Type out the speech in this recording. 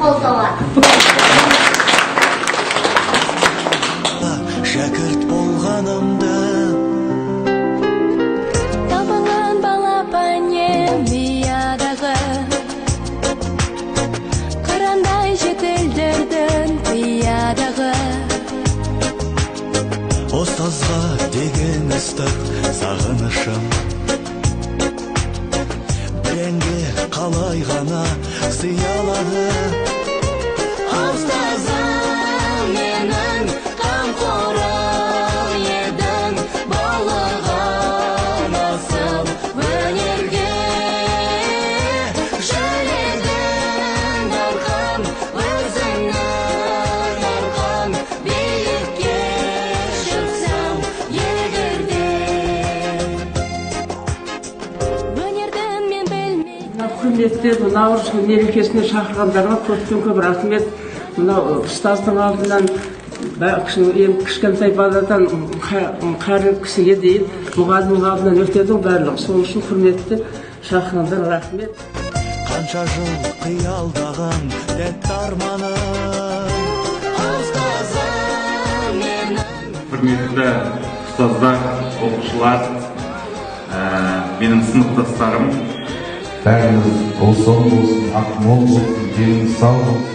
Қол соғады. Шәкірт болғанымды Табылған балапан-ем, қырандай жетілдірдің қиядағы. Ұстазға деген ыстық сағынышым бір әнге қалай ғана сыялады. Ұстазым менің, қамқорым едің, болған асыл өнерге. Жүрегің арқам, өзіңнің арқам, биікке шықсам егерде. Өнерді мен білмей. Құрметті наурыз мерекесіне шақырғандарыңа көптен көп рахмет. Мынау ұстаздың алдынан ең кішкентай баладан қары кісіге дейін мұғалімнің алдынан өтеді ғой барлығы. Сол үшін құрметті шақырғандар рахмет. Қанша жыл қиялдаған тәтті арманым. Ұстазым менің. Құрметті ұстаздар, оқушылар, менің сыныптастарым. Бәріңіз ұлы болсын, ақ мол болсын, деніңіз сау болсын.